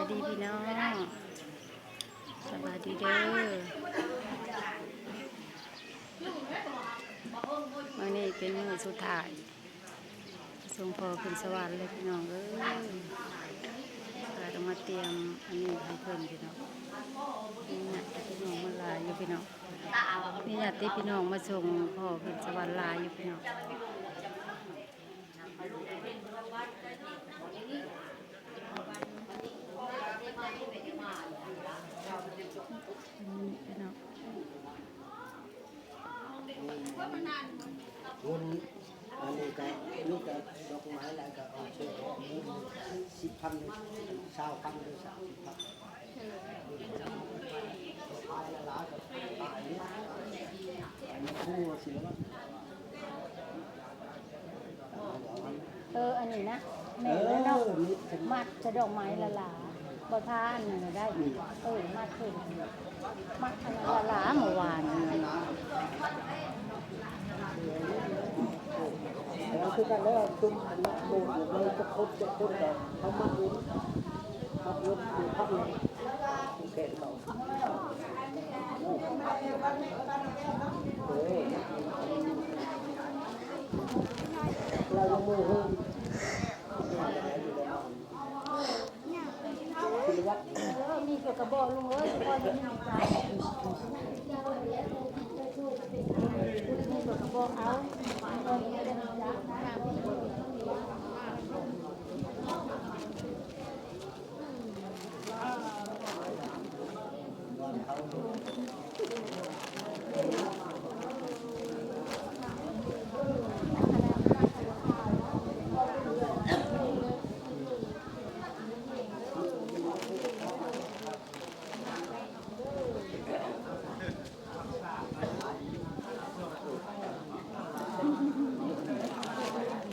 ດີພີ່ນ້ອງ ສະບາຍດີເດີ. ມື້ນີ້ເປັນມື້ສຸດທ້າຍ ສົ່ງພໍ່ຂຶ້ນສະຫວັນເລີຍພີ່ນ້ອງເອີຍ. ພາກັນມາຕຽມອັນນີ້ໃຫ້ເພິ່ນພີ່ນ້ອງ. ມີຍາດຕິພີ່ນ້ອງມາຫຼາຍຢູ່ພີ່ນ້ອງ ມີຍາດຕິພີ່ນ້ອງມາສົ່ງພໍ່ຂຶ້ນສະຫວັນຫຼາຍຢູ່ພີ່ນ້ອງ. ເງິນອັນນີ້ກະມີແຕ່ດອກໄມ້ ແລ້ວກະເອົາເຊີດອອກບຸນ ສິບພັນ ຊາວພັນ ຫຼື ສາມສິບພັນ. ເອີ ອັນນີ້ນະ ແມ່ນແລ້ວເນາະ. ເອີ ມັດໃສ່ດອກໄມ້ຫຼາໆ ບໍ່ທາອັນນັ້ນນະໄດ້. ເອີ ມັດເພິ່ນ ມັດອັນນັ້ນຫຼາໆ ເມື່ອວານນີ້. ຄືກັນແລ້ວ ຊຸມອັນນັ້ນໂດດຢູ່ເລີຍ ຈັກຄົນຈັກຄົນກະເອົາມັດເອົາ ມັດເອົາຢູ່ພັກໜຶ່ງ ແຂນເຂົາ. ມີກະບອກລຸງເອີຍ ມີກະບອກເອົາ.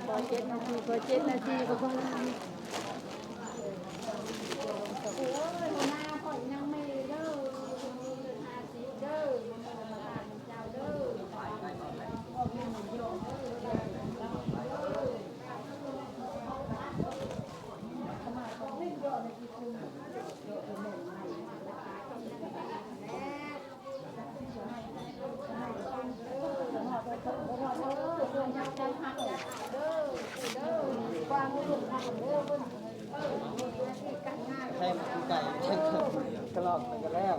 ຂໍເຈັດນາທີ ຂໍເຈັດນາທີກໍພໍແລ້ວ. ໂອ້ຍ ຫົວໜ້າຂ້ອຍຍັງແມ່ເດີ ຫ້າສິບເດີ ເຈົ້າເດີ. ແທງໄກ່ແທງກະລອກໄປກະແລ້ວ.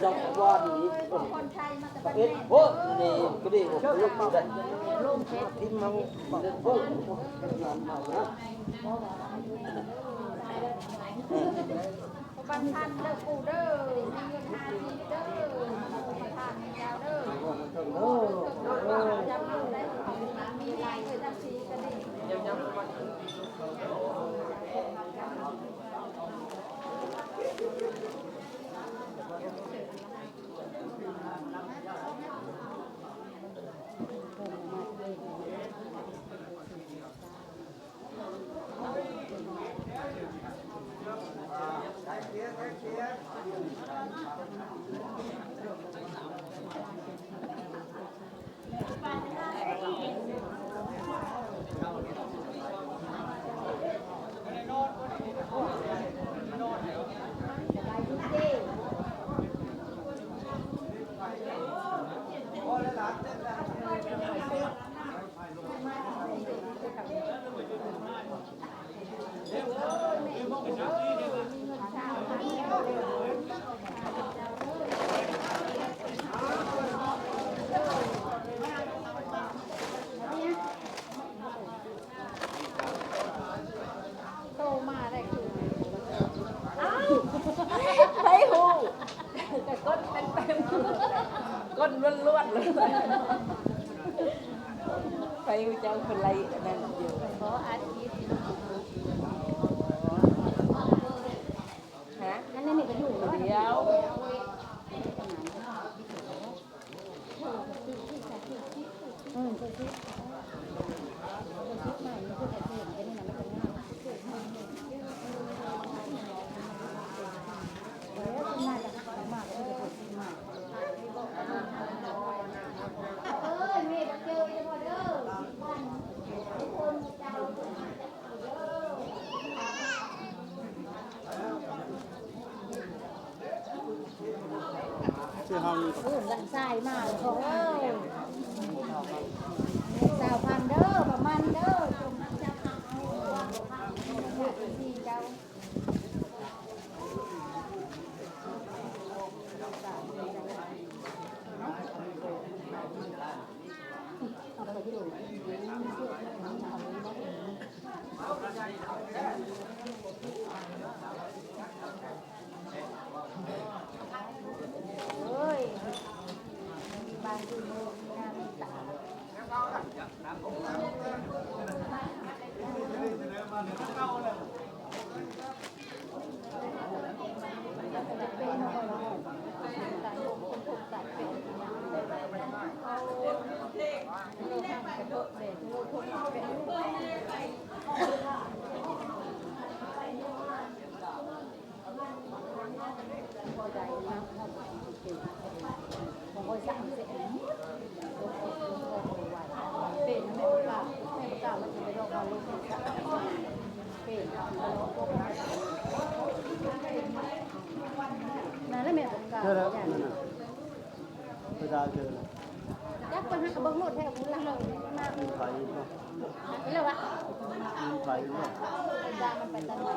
ຈັກວານນີ້ ເອັດໂພດນີ້ ກະດີກວ່າລູກໄດ້ ທີມມັນເປັນໂພດ ເປັນງານເຮົານະ. ບັນທັນເດີປູ່ເດີ ມີເງິນຫ້າສິບເດີ ປະທານເຈົ້າເດີ. ໂອ້ ໂອ້ ຈຳເອົາໄດ້ ມີໄລເອີຍ ຈັກສີກະດີ. ໂທມາໄດ້ຄື ອ້າວ ໃຜຮູ້ ກະກົດເຕັມໆ ກົດລ້ວນໆ ເລີຍ. ໃຜຮູ້ຈັກເພິ່ນໄລອັນນັ້ນຢູ່ ຂໍອັດຄລິບ. ຮະ? ອັນນັ້ນນີ້ກະຢູ່ ດຽວ. ເອີ ເພິ່ນຊິ ເພິ່ນຊິໃໝ່ ເພິ່ນຊິເຫັນ ອັນນີ້ນະ ມັນ ເອີ ຫຼັງຊາຍມາແລ້ວພໍ່ເອີຍ ຊາວພັນເດີ ປະມານເດີ ເອົາໄປນັ້ນແຫຼະແມ່ນບໍ່ກ້າ ໄປໄດ້ເດີ ຈັກເພິ່ນຫາກະເບິ່ງໂລດແທ້ ຜູ້ຫຼັງເລີຍມາ ມີໃຜຢູ່ບໍ່? ແລ້ວວະ ມີໃຜຢູ່ບໍ່? ວ່າມັນໄປທາງໃດ?